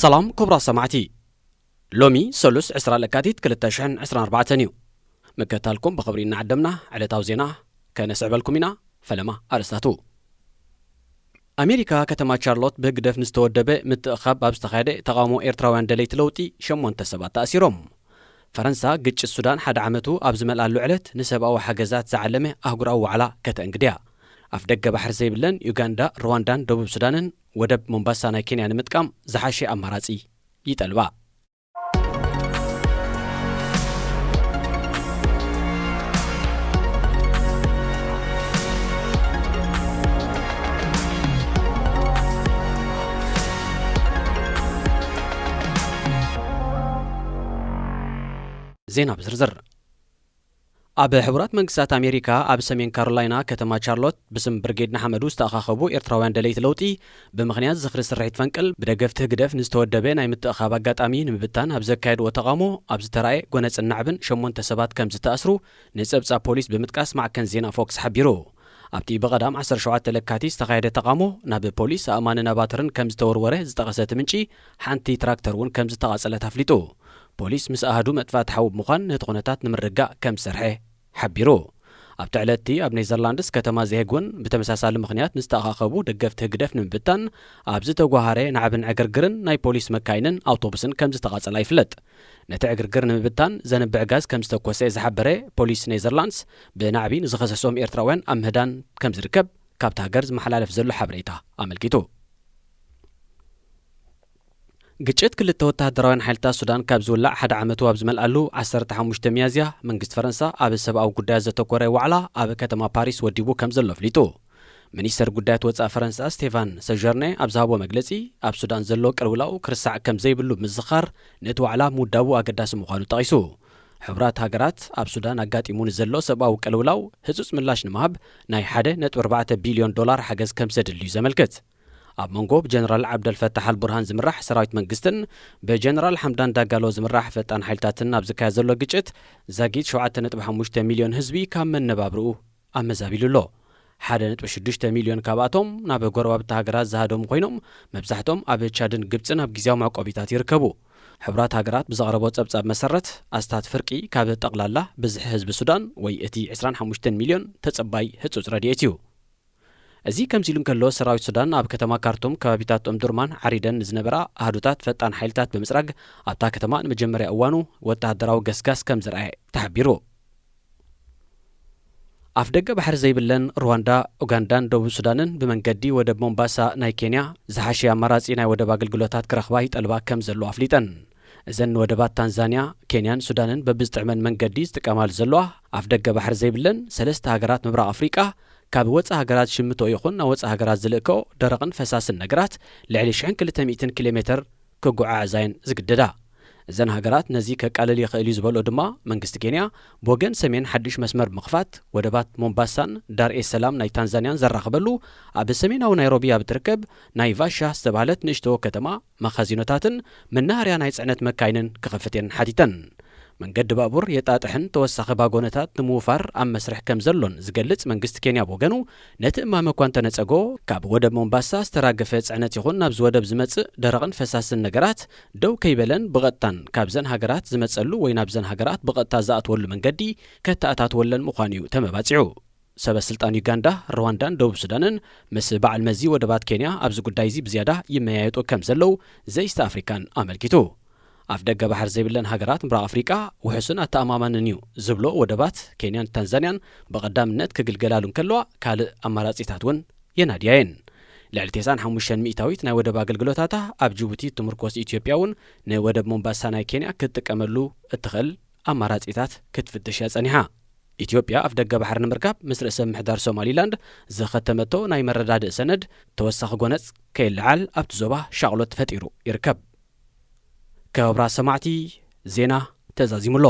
ሰላም ክቡራት ሰማዕቲ፣ ሎሚ ሰሉስ ዕስራ ለካቲት ክልተ ሽሕን ዕስራን ኣርባዕተን እዩ። ምክትታልኩም ብኽብሪ እናዓደምና ዕለታዊ ዜና ከነስዕበልኩም ኢና። ፈለማ ኣርእስታቱ። ኣሜሪካ ከተማ ቻርሎት ብህግደፍ ንዝተወደበ ምትእኻብ ኣብ ዝተኻየደ ተቓውሞ ኤርትራውያን ደለይቲ ለውጢ ሸሞንተ ሰባት ተኣሲሮም። ፈረንሳ ግጭት ሱዳን ሓደ ዓመቱ ኣብ ዝመልኣሉ ዕለት ንሰብኣዊ ሓገዛት ዝዓለመ ኣህጉራዊ ዋዕላ ከተእንግድያ። ኣፍ ደገ ባሕሪ ዘይብለን ዩጋንዳ፣ ሩዋንዳን ደቡብ ሱዳንን ወደብ ሞምባሳ ናይ ኬንያ ንምጥቃም ዝሓሸ ኣማራጺ ይጠልባ። ዜና ብዝርዝር። ኣብ ሕቡራት መንግስታት ኣሜሪካ ኣብ ሰሜን ካሮላይና ከተማ ቻርሎት ብስም ብርጌድ ንሓመዱ ዝተኣኻኸቡ ኤርትራውያን ደለይቲ ለውጢ ብምኽንያት ዝኽሪ ስርሒት ፈንቅል ብደገፍቲ ህግደፍ ንዝተወደበ ናይ ምትእኻብ ኣጋጣሚ ንምብታን ኣብ ዘካየድዎ ተቓውሞ ኣብ ዝተራእየ ጎነጽን ናዕብን ሸሞንተ ሰባት ከም ዝተኣስሩ ንጸብጻብ ፖሊስ ብምጥቃስ ማዕከን ዜና ፎክስ ሓቢሩ። ኣብቲ ብቐዳም ዓሰርተ ሸውዓተ ለካቲት ዝተኻየደ ተቓውሞ ናብ ፖሊስ ኣእማንን ኣባትርን ከም ዝተወርወረ ዝጠቐሰ እቲ ምንጪ ሓንቲ ትራክተር እውን ከም ዝተቓጸለት ኣፍሊጡ። ፖሊስ ምስ ኣሃዱ መጥፋእቲ ሓዊ ብምዃን ነቲ ኩነታት ንምርጋእ ከም ዝሰርሐ ሓቢሩ። ኣብቲ ዕለትቲ ኣብ ኔዘርላንድስ ከተማ ዘሄግ እውን ብተመሳሳሊ ምኽንያት ንዝተኣኻኸቡ ደገፍቲ ህግደፍ ንምብታን ኣብ ዝተጓሃረ ናዕብን ዕግርግርን ናይ ፖሊስ መካይንን ኣውቶቡስን ከም ዝተቓጸላ ይፍለጥ። ነቲ ዕግርግር ንምብታን ዘንብዕ ጋዝ ከም ዝተኮሰ ዝሓበረ ፖሊስ ኔዘርላንድስ ብናዕቢ ንዝኸሰሶም ኤርትራውያን ኣብ ምህዳን ከም ዝርከብ ካብቲ ሃገር ዝመሓላለፍ ዘሎ ሓበሬታ ኣመልኪቱ። ግጭት ክልተ ወተሃደራውያን ሓይልታት ሱዳን ካብ ዝውላዕ ሓደ ዓመቱ ኣብ ዝመልኣሉ ዓሰርተ ሓሙሽተ ሚያዝያ መንግስቲ ፈረንሳ ኣብ ሰብኣዊ ጉዳያት ዘተኮረ ዋዕላ ኣብ ከተማ ፓሪስ ወዲቡ ከም ዘሎ ኣፍሊጡ። ሚኒስተር ጉዳያት ወጻኢ ፈረንሳ ስቴፋን ሰጀርኔ ኣብ ዝሃቦ መግለጺ ኣብ ሱዳን ዘሎ ቅልውላው ክርሳዕ ከም ዘይብሉ ብምዝኻር ነቲ ዋዕላ ምውዳቡ ኣገዳሲ ምዃኑ ጠቒሱ። ሕቡራት ሃገራት ኣብ ሱዳን ኣጋጢሙ ንዘሎ ሰብኣዊ ቅልውላው ህጹጽ ምላሽ ንምሃብ ናይ ሓደ ነጥቢ ኣርባዕተ ቢልዮን ዶላር ሓገዝ ከም ዘድልዩ ዘመልክት። ኣብ መንጎ ብጀነራል ዓብደልፈታሕ ኣልቡርሃን ዝምራሕ ሰራዊት መንግስትን ብጀነራል ሓምዳን ዳጋሎ ዝምራሕ ፈጣን ሓይልታትን ኣብ ዝካየድ ዘሎ ግጭት ዛጊት ሸውዓተ ነጥቢ ሓሙሽተ ሚልዮን ህዝቢ ካብ መነባብርኡ ኣመዛቢሉ ኣሎ። ሓደ ነጥቢ ሽዱሽተ ሚልዮን ካብኣቶም ናብ ጎረባብቲ ሃገራት ዝሃደሙ ኮይኖም መብዛሕቶም ኣብ ቻድን ግብጽን ኣብ ግዜያዊ መዕቆቢታት ይርከቡ። ሕቡራት ሃገራት ብዘቕረቦ ጸብጻብ መሰረት ኣስታት ፍርቂ ካብ ጠቕላላ ብዝሒ ህዝቢ ሱዳን ወይ እቲ ዕስራን ሓሙሽተን ሚልዮን ተጸባይ ህጹጽ ረድኤት እዩ። እዚ ከምዚ ኢሉ እንከሎ ሰራዊት ሱዳን ኣብ ከተማ ካርቱም ከባቢታት ኦምዱርማን ዓሪደን ንዝነበራ ኣሃዱታት ፈጣን ሓይልታት ብምጽራግ ኣብታ ከተማ ንመጀመርያ እዋኑ ወተሃደራዊ ገስጋስ ከም ዘርኣየ ተሓቢሩ። ኣፍ ደገ ባሕሪ ዘይብለን ሩዋንዳ፣ ኡጋንዳን ደቡብ ሱዳንን ብመንገዲ ወደብ ሞምባሳ ናይ ኬንያ ዝሓሸ ኣማራጺ ናይ ወደብ ኣገልግሎታት ክረኽባ ይጠልባ ከም ዘለዋ ኣፍሊጠን። እዘን ወደባት ታንዛንያ፣ ኬንያን ሱዳንን በብዝጥዕመን መንገዲ ዝጥቀማሉ ዘለዋ ኣፍ ደገ ባሕሪ ዘይብለን ሰለስተ ሃገራት ምብራቕ ኣፍሪቃ ካብ ወጻኢ ሃገራት ሽምቶ ይኹን ናብ ወጻኢ ሃገራት ዝልእከኦ ደረቕን ፈሳስን ነገራት ልዕሊ ሽሕን ክልተ ሚእትን ኪሎ ሜተር ክጓዓዓዛ እየን ዝግደዳ። እዘን ሃገራት ነዚ ከቃልል ይኽእል እዩ ዝበልኦ ድማ መንግስቲ ኬንያ ብወገን ሰሜን ሓድሽ መስመር ብምኽፋት ወደባት ሞምባሳን ዳር ኤስ ሰላም ናይ ታንዛንያን ዘራኽበሉ ኣብ ሰሜናዊ ናይሮቢ ኣብ እትርከብ ናይ ቫሻ ዝተባህለት ንእሽቶ ከተማ መኻዚኖታትን መናሃርያ ናይ ጽዕነት መካይንን ክኸፍት እየን ሓቲተን። መንገዲ ባቡር የጣጥሕን ተወሳኺ ባጎነታት ንምውፋር ኣብ መስርሕ ከም ዘሎን ዝገልጽ መንግስቲ ኬንያ ብወገኑ ነቲ እማመ እኳ እንተነጸጎ ካብ ወደብ ሞምባሳ ዝተራገፈ ጽዕነት ይኹን ናብዚ ወደብ ዝመጽእ ደረቕን ፈሳስን ነገራት ደው ከይበለን ብቐጥታን ካብዘን ሃገራት ዝመጸሉ ወይ ናብዘን ሃገራት ብቐጥታ ዝኣትወሉ መንገዲ ከተኣታትወለን ምዃኑ እዩ ተመባጺዑ። ሰበ ስልጣን ዩጋንዳ፣ ሩዋንዳን ደቡብ ሱዳንን ምስ በዓል መዚ ወደባት ኬንያ ኣብዚ ጉዳይ እዚ ብዝያዳ ይመያየጡ ከም ዘለዉ ዘይስተ ኣፍሪካን ኣመልኪቱ። ኣፍ ደገ ባሕር ዘይብለን ሃገራት ምብራቕ ኣፍሪቃ ውሑስን ኣተኣማማንን እዩ ዝብሎ ወደባት ኬንያን ታንዛንያን ብቐዳምነት ክግልገላሉ እንከለዋ ካልእ ኣማራጺታት እውን የናድያ እየን። ልዕሊ ተስዓን ሓሙሽተን ሚእታዊት ናይ ወደብ ኣገልግሎታታ ኣብ ጅቡቲ ትምርኮስ ኢትዮጵያ እውን ንወደብ ሞምባሳ ናይ ኬንያ ክትጥቀመሉ እትኽእል ኣማራጺታት ክትፍትሽ እያ ጸኒሓ። ኢትዮጵያ ኣፍ ደገ ባሕሪ ንምርካብ ምስ ርእሰ ምምሕዳር ሶማሊላንድ ዝኸተመቶ ናይ መረዳድእ ሰነድ ተወሳኺ ጎነጽ ከይለዓል ኣብቲ ዞባ ሻቕሎት ፈጢሩ ይርከብ። ክቡራት ሰማዕቲ፣ ዜና ተዛዚሙ ኣሎ።